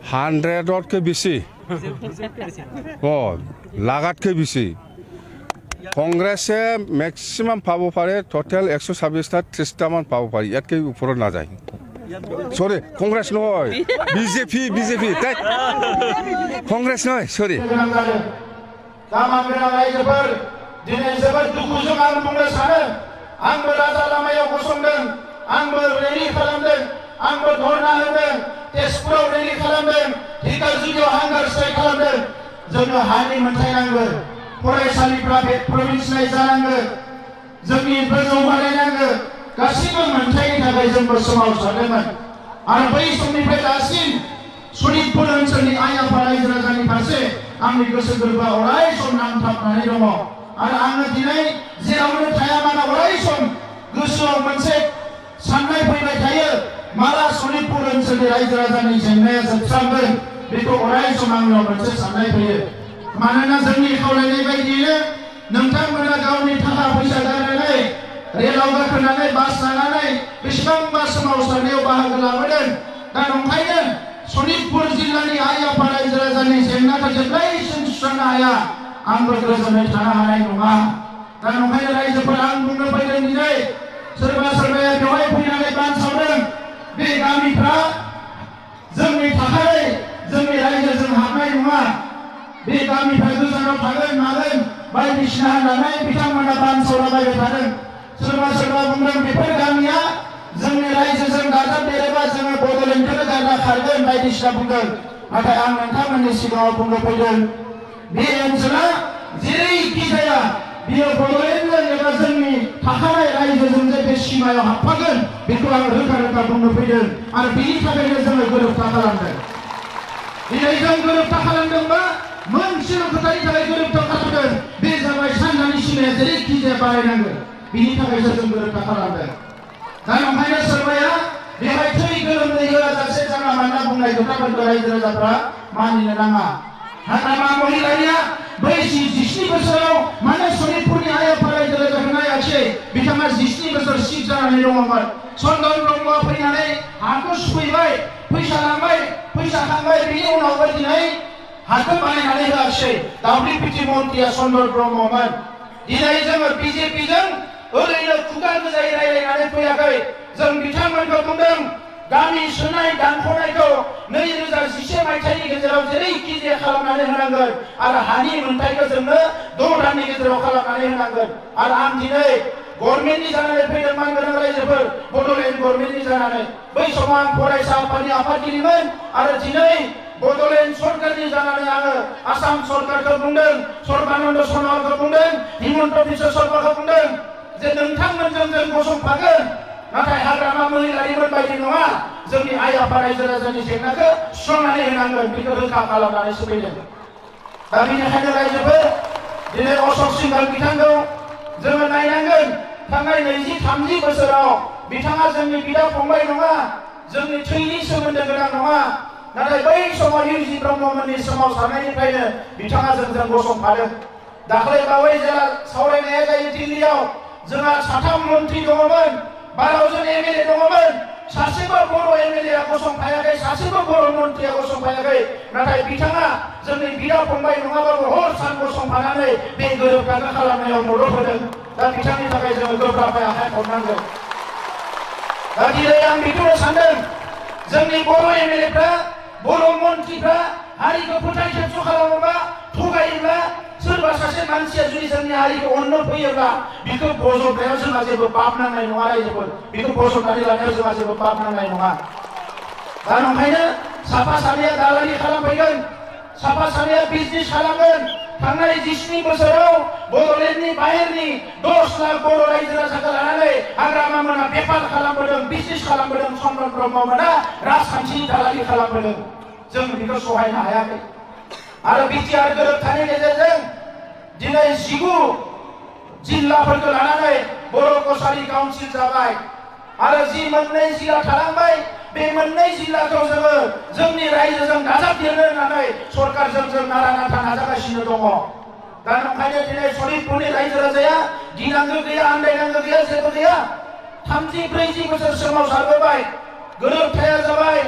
100 के बेसी लागात के बेसी कांग्रेसे मैक्सिमाम पाबो पारे टोटल 126 टा 30 टा मान पाबो पारे यात के ऊपर ना जाय सॉरी कांग्रेस नय बीजेपी कांग्रेस नय सॉरी गामांगोनां रायजोफोर दिनै जोबोद दुखुजों आं बुंनो सानो आंबो राजा लामायाव गसंदों आंबो रेलि खालामदों आंबो धरना होदों तेजपुराव रेलि खालामदों धिकाजुलियाव हांगार स्ट्राइक खालामदों जोंनो हानि मोनथाय नांगौ फरायसालिफ्रा प्रभिन्सियेलाइज जानांगौ जोंनि गोजौ बानायनांगौ गासिबो मोनथायनि थाखाय जोंबो सोमावसारदोंमोन आरो बै समनिफ्राय दासिम सनितपुर ओनसोलनि आइ आफा रायजो राजानि फारसे आंनि गोसो गोरबोआ अराय सम नांथाबनानै दङ आरो आङो दिनै जेरावनो थाया मानो अराय सम गोसोआव मोनसे साननाय फैबाय थायो माला सनितपुर ओनसोलनि रायजो राजानि जेंनाया जोबस्रांगोन बेखौ अराय सम आंनाव मोनसे साननाय फैयो मानोना जोंनि खावलायनाय बायदियैनो नोंथांमोना गावनि थाखा फैसा गारनानै रेलाव गाखोनानै बास लानानै बेसेबांबा सोमावसारनायाव बाहागो लाबोदों दा नंखायनो सनितपुर जिल्लानि आइ आफा रायजो राजानि जेंनाखौ जेब्लायसिम सुस्रांनो हाया आंबो गोजोनै थानो हानाय नङा दा नंखायनो रायजोफोरा आं बुंनो फैदों दिनै सोरबा सोरबाया बेवहाय फैनानै बानसावदों बे गामिफ्रा जोंनि थाखाय जोंनि रायजोजों हाबनाय नङा बे गामिफ्रा गोजानाव थागोन मागोन बायदिसिना होननानै बिथांमोना बानसावलाबायबाय थादों सोरबा सोरबा बुंदों बेफोर गामिया जोंनि रायजोजों दाजाबदेरोबा जोङो बड'लेण्डखौनो गारना खारगोन बायदिसिना बुंदों नाथाय आं नोंथांमोननि सिगाङाव बुंनो फैदों बे ओनसोला जेरैखि जाया बियो बड'लेण्डजों एबा जोंनि थाखानाय रायजोजों जे बे सिमायाव हाबफागोन बेखौ आं रोखा रोखा बुंनो फैदों आरो बेनि थाखायनो जोङो गोरोबथा खालामदों दिनै जों गोरोबथा खालामदोंबा मोनसेल' खोथानि थाखाय गोरोबथा खालामदों बे जाबाय सानजानि सिमाया जेरैखि जाया बारायनांगोन बिनि थाखायसो जों गोरोबथा खालामदों दा नंखायनो सोरबाया बेवहाय थै गोलोमदै होआजासे जानला मानला बुंनाय खोथाफोरखौ रायजो राजाफ्रा मानिनो नाङा हाग्रामा महिलारिया बै 17 बोसोराव मानो सनितपुरनि आइ आफा रायजो राजाखौ नायाखिसै बिथाङा 17 बोसोर सिट जानानै दङमोन चन्दन ब्रह्मआ फैनानै हाखौ सुफैबाय फैसा लांबाय फैसा खांबाय बेनि उनावबो दिनै हाखौ बानायनानै होआखिसै दावदै पिटि मन्त्रिया चन्दन ब्रह्ममोन दिनै जोङो बिजेपिजों ओरैनो खुगा गोजायै रायलायनानै फैयाखै जों बिथांमोनखौ बुंदों गामि सोनाय दानख'नायखौ 2011 मायथाइनि गेजेराव जेरैखि जाया खालामनानै होनांगोन आरो हानि मोनथायखौ जोंनो 6 दाननि गेजेराव खालामनानै होनांगोन आरो आं दिनै गभर्नमेन्टनि जानानै फैदों मानगोनां रायजोफोर बड'लेण्ड गभर्नमेन्टनि जानानै बै समाव आं फरायसा आफादनि आफादगिरिमोन आरो दिनै बड'लेण्ड सरकारनि जानानै आङो आसाम सरकारखौ बुंदों सर्बानन्द सन'वालखौ बुंदों हिमन्त बिश्व शर्माखौ बुंदों जे नोंथांमोनजों जों गसंफागोन नाथाय हाग्रामा महिलारिमोन बायदि नङा जोंनि आइ आफा रायजो राजानि जेंनाखौ सुस्रांनानै होनांगोन बेखौ रोखा खालामनानैसो फैदों दा बेनिखायनो रायजोफोर दिनै अशोक सिंघल बिथांखौ जोङो नायनांगोन थांनाय 20-30 बोसोराव बिथाङा जोंनि बिदा फंबाय नङा जोंनि थैनि सोमोन्दो गोनां नङा नाथाय बै समाव इउजि ब्रह्ममोननि सोमावसारनायनिफ्रायनो बिथाङा जोंजों गसंफादों दाख्लै बावै जेला सावरायनाया जायो दिल्लीयाव जोंहा 3 मन्त्रि दङमोन 12 जन एमएलए दङमोन सासेबो बर' एमएलएआ गसंफायाखै सासेबो बर' मन्त्रिया गसंफायाखै नाथाय बिथाङा जोंनि बिदा फंबाय नङाबाबो हर सान गसंफानानै बे गोरोबथाखौ खालामनायाव मदद होदों दा बिथांनि थाखाय जोङो गोब्राबै आखाइ हरनांगोन दा दिनै आं बेखौनो सानदों जोंनि बर' एमएलएफ्रा बर' मन्त्रिफ्रा हारिखौ फोथाय खेबस' खालामोबा थगायोब्ला सोरबा सासे मानसिया जुदि जोंनि हारिखौ अननो फैयोब्ला बेखौ बजबनायाव जोंहा जेबो पाप नांनाय नङा रायजोफोर बेखौ बजबनानै लानायाव जोंहा जेबो पाप नांनाय नङा दा नंखायनो साफा सानैया दालालि खालामफैगोन साफा सानैया बिजनेस खालामगोन थांनाय 17 बोसोराव बड'लेण्डनि बाहेरनि 10 लाख बर' रायजो राजाखौ लानानै हाग्रामा मोना बेफार खालामबोदों बिजनेस खालामबोदों चन्दन ब्रह्ममोना राजखान्थिनि दालालि खालामबोदों जों बेखौ सहायनो हायाखै आरो बिटिआर गोरोबथानि गेजेरजों दिनै 19 जिल्लाफोरखौ लानानै बर' कसारि काउन्सिल जाबाय आरो जि 2 जिल्ला थालांबाय बे 2 जिल्लाखौ जोङो जोंनि रायजोजों दाजाबदेरनो होननानै सरकारजों जों नारा नाथा नाजागासिनो दङ दा नंखायनो दिनै सनितपुरनि रायजो राजाया गिनांगौ गैया आन्दायनांगौ गैया जेबो गैया 30-40 बोसोर सोमावसारबोबाय गोरोबथाया जाबाय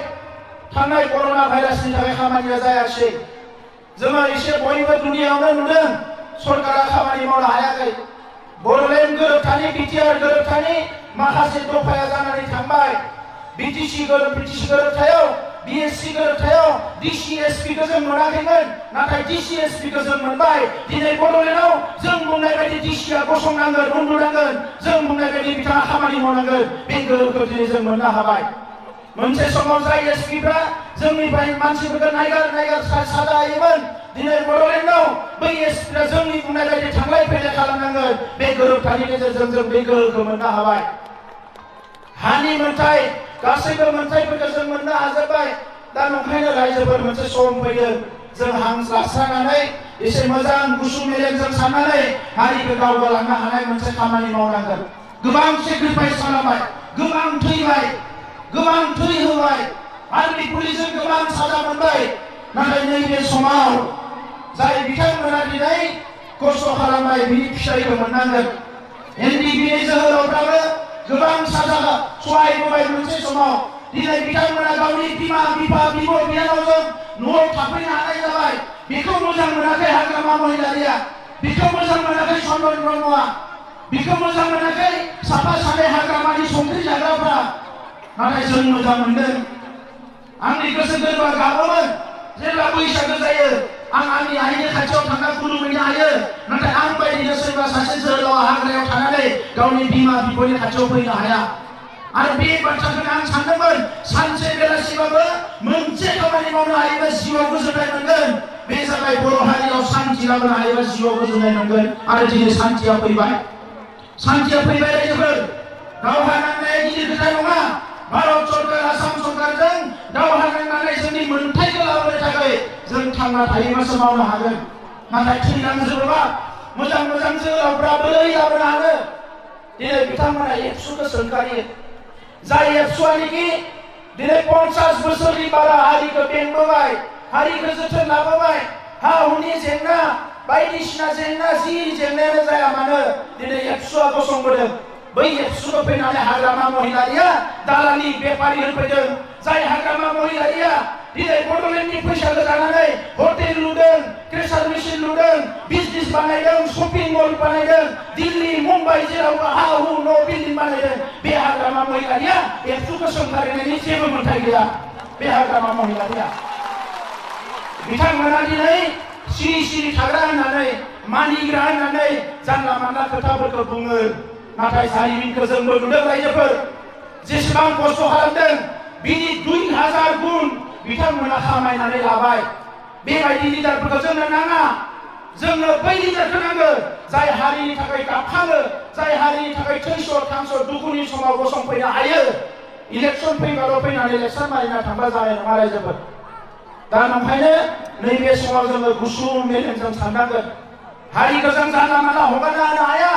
थांनाय कर'ना भाइरासनि थाखाय खामानिया जायासै जोङो एसे बयबो दुनियावनो नुदों सरकारा खामानि मावनो हायाखै बड'लेण्ड गोरोबथानि बिटिआर गोरोबथानि माखासे दफाया जानानै थांबाय बिटिसि गोरोबथायाव बिएससि गोरोबथायाव डिसिएसपिखौ जों मोनाखैमोन नाथाय डिसिएसपिखौ जों मोनबाय दिनै बड'लेण्डआव जों बुंनाय बायदि डिसिआ गसंनांगोन उन्दुनांगोन जों बुंनाय बायदि बिथाङा खामानि मावनांगोन बे गोहोखौ दिनै जों मोननो हाबाय मोनसे समाव जाय एसपिफ्रा जोंनिफ्राय मानसिफोरखौ नायगार साजा होयोमोन दिनै बड'लेण्डआव बै एसपिफ्रा जोंनि बुंनाय बायदि थांलाय फैलाय खालामनांगोन बे गोरोबथानि गेजेरजों जों बे गोहोखौ मोननो हाबाय हानि मोन्थाय गासैबो मोन्थायफोरखौ जों मोननो हाजोबबाय दा नंखायनो रायजोफोर मोनसे सम फैदों जों हां लास्रानानै एसे मोजां गुसु मेलेमजों साननानै हारिखौ दावगालांनो हानाय मोनसे खामानि मावनांगोन गोबां सेक्रिफाइस खालामबाय गोबां थैबाय गोबां थै होबाय आर्मि पुलिसजों गोबां साजा मोनबाय नाथाय नैबे समाव जाय बिथांमोना दिनै खस्थ' खालामबाय बिनि फिथाइखौ मोननांगोन एनडिपिनि जोहोलावफ्राबो गोबां साजा सहायबोबाय मोनसे समाव दिनै बिथांमोना गावनि बिमा बिफा बिब' बिनानावजों न'आव थाफैनो हानाय जाबाय बेखौ मोजां मोनाखै हाग्रामा महिलारिया बेखौ मोजां मोनाखै चन्दन ब्रह्मआ बेखौ मोजां मोनाखै साफा सानै हाग्रामानि संख्रि जाग्राफ्रा नाथाय जों मोजां मोनदों आंनि गोसो गोरबोआ गाबोमोन जेब्ला बैसागो जायो आं आंनि आइनि खाथियाव थांना खुलुमहैनो हायो नाथाय आं बायदिनो सोरबा सासे जोहोलावा हाग्रायाव थानानै गावनि बिमा बिफानि खाथियाव फैनो हाया आरो बे बाथ्राखौनो आं सानदोंमोन सानसे बेलासिबाबो मोनसे खामानि मावनो हायोबा जिउआव गोजोननाय मोनगोन बे जाबाय बर' हारियाव सान्थि लाबोनो हायोबा जिउआव गोजोननाय मोनगोन आरो दिनै सान्थिया फैबाय रायजोफोर दावहा नांनाया गिदिर खोथा नङा भारत सरकार आसाम सरकारजों दावहा नांनानै जोंनि मोन्थायखौ लाबोनो थाखाय जों थांना थायोबासो मावनो हागोन नाथाय थैलांजोबोबा मोजां जोहोलावफ्रा बोरै लाबोनो हानो दिनै बिथांमोना एबसुखौ सोंखारियो जाय एबसुआनोखि दिनै 50 बोसोरनि बारा हारिखौ बेंबोबाय हारिखौ जोथोन लाबोबाय हा हुनि जेंना बायदिसिना जेंना जि जेंनायानो जाया मानो दिनै एबसुआ गसंबोदों बै एबसुखौ फैनानै हाग्रामा महिलारिया दालालि बेपारि होफैदों जाय हाग्रामा महिलारिया दिनै बड'लेण्डनि फैसाखौ जानानै हटेल लुदों क्रेसार मेसिन लुदों बिजनेस बानायदों शपिं मल बानायदों दिल्ली मुम्बाइ जेरावबो हा हु न' बिल्डिं बानायदों बे हाग्रामा महिलारिया एबसुखौ सोंखारिनायनि जेबो मोन्थाय गैया बे हाग्रामा महिलारिया बिथांमोना दिनै सिरि थाग्रा होननानै मानिग्रा होननानै जानला मानला खोथाफोरखौ बुङो नाथाय जारिमिनखौ जोंबो नुदों रायजोफोर जेसेबां खस्थ' खालामदों बिनि 2000 गुन बिथांमोना खामायनानै लाबाय बेबायदि लिडारफोरखौ जोंनो नाङा जोंनो बै लिडारखौ नांगौ जाय हारिनि थाखाय गाबखाङो जाय हारिनि थाखाय थैस' थांस' दुखुनि समाव गसंफैनो हायो इलेक्सन फैबाल' फैनानै इलेक्सन मारिना थांबा जानाय नङा रायजोफोर दा नंखायनो नैबे समाव जोङो गुसु मेलेमजों साननांगोन हारिखौ जों जानला मानला हगारना होनो हाया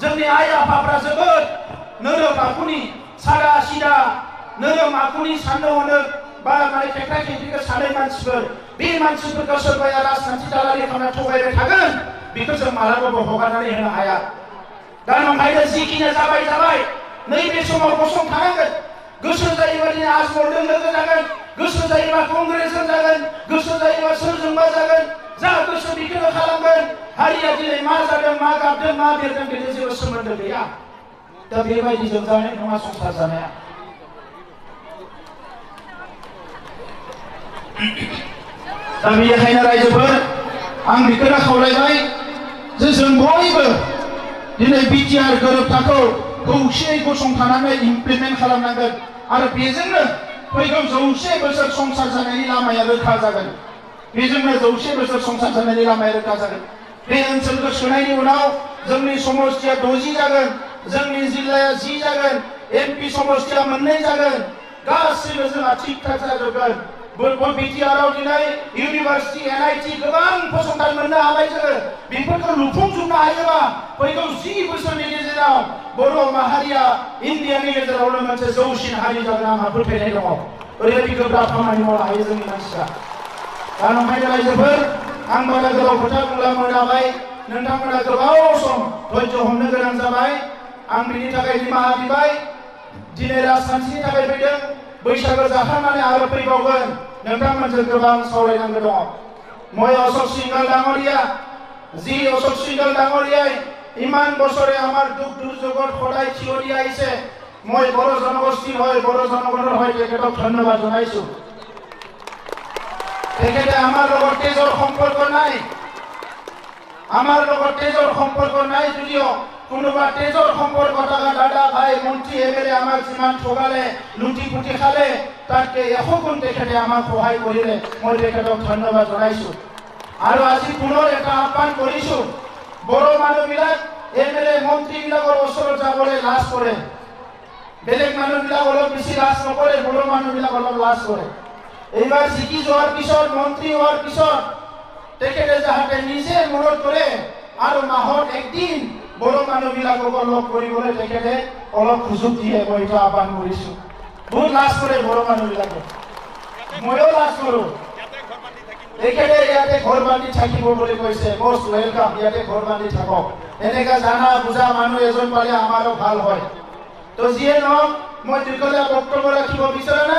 जोंनि आइ आफाफ्रा जोबोद नोरोम आखुनि सादा सिदा नोरोम आखुनि साननो हनो बारा माने खेंख्रा खेंख्रिखौ सानै मानसिफोर बे मानसिफोरखौ सोरबाया राजखान्थि दालालि खालामना थगायबाय थागोन बेखौ जों मालाबाबो हगारनानै होनो हाया दा नंखायनो जिखिनि जाबाय नैबे समाव गसंथानांगोन गोसो जायोबा दिनै आजमलजों लोगो जागोन गोसो जायोबा कंग्रेसजों जागोन गोसो जायोबा सोरजोंबा जागोन जा गोसो बेखौनो खालामगोन हारिया दिनै मा जादों मा गाबदों मा बेरदों बेजों जेबो सोमोन्दो गैया दा बेबायदि जों जानाय नङा संसार जानाया दा बेनिखायनो रायजोफोर आं बेखौनो खावलायबाय जे जों बयबो दिनै बिटिआर गोरोबथाखौ खौसेयै गसंथानानै इमप्लिमेन्ट खालामनांगोन आरो बेजोंनो फैगौ 100 बोसोर संसार जानायनि लामाया रोखा जागोन बेजोंनो 100 बोसोर संसार जानायनि लामाया रोखा जागोन बे ओनसोलखौ सोनायनि उनाव जोंनि समष्टिया 60 जागोन जोंनि जिल्लाया 10 जागोन एमपि समष्टिया 2 जागोन गासिबो जोंहा थिग थाक जाजोबगोन बिटिआरआव दिनै इउनिभार्सिटि एनआईटी गोबां फसंथान मोननो हाबाय जोङो बेफोरखौ लुफुंजोबनो हायोबा फैगौ 10 बोसोरनि गेजेराव बर' माहारिया इन्डियानि गेजेरावनो मोनसे जौसिन हारि जागोन आंहा फोथायनाय दङ ओरैबायदि गोब्राब खामानि मावनो हायो जोंनि मानसिफ्रा दा नंखायनो रायजोफोर आं बारा गोलाव खोथा बुंला मोनाबाय नोंथांमोना गोबाव सम धैर्य हमनो गोनां जाबाय आं बिनि थाखाय निमाहा बिबाय दिनै राजखान्थिनि थाखाय फैदों बैसागो जाखांनानै आरो फैबावगोन नोंथांमोनजों गोबां सावरायनांगौ दङ মই অশোক সিংহল ডাঙৰীয়া যি অশোক সিংহল ডাঙৰীয়াই ইমান বছৰে আমাৰ দুখ দুৰ্যোগত সদায় থিয় দি আহিছে মই বড়ো জনগোষ্ঠীৰ হয় বড়ো জনগণৰ হয় তেখেতক ধন্যবাদ জনাইছো তেখেতে আমাৰ লগত তেজৰ সম্পৰ্ক নাই আমাৰ লগত তেজৰ সম্পৰ্ক নাই যদিও কোনোবা তেজৰ সম্পৰ্ক থকা দাদা ভাই মন্ত্ৰী এমএলএ আমাক যিমান ঠগালে লুটি পুটি খালে তাতকে 100 গুণ তেখেতে আমাক সহায় কৰিলে মই তেখেতক ধন্যবাদ জনাইছো আৰু আজি পুনৰ এটা আহ্বান কৰিছো বড় মানুহবিলাক এমএলএ মন্ত্ৰীবিলাকৰ ওচৰত যাবলৈ লাজ কৰে বেলেগ মানুহবিলাক অলপ বেছি লাজ নকৰে বড় মানুহবিলাক অলপ লাজ কৰে এইবাৰ জিকি যোৱাৰ পিছত মন্ত্ৰী হোৱাৰ পিছত তেখেতে যাহাতে নিজে মনত কৰে আৰু মাহত একদিন বড় মানুহবিলাকক লগ কৰিবলৈ তেখেতে অলপ সুযোগ দিয়ে মই এটা আহ্বান কৰিছো বহুত লাজ কৰে বড় মানুহবিলাকে ময়ো লাজ কৰোঁ তেখেতে ইয়াতে ঘৰ বান্ধি থাকিব বুলি কৈছে মোষ্ট ওয়েলকাম ইয়াতে ঘৰ বান্ধি থাকক এনেকা জানা বুজা মানুহ এজন পালে আমাৰো ভাল হয় তো যিয়ে নহওক মই দীৰ্ঘলীয়া বক্তব্য ৰাখিব বিচৰা নাই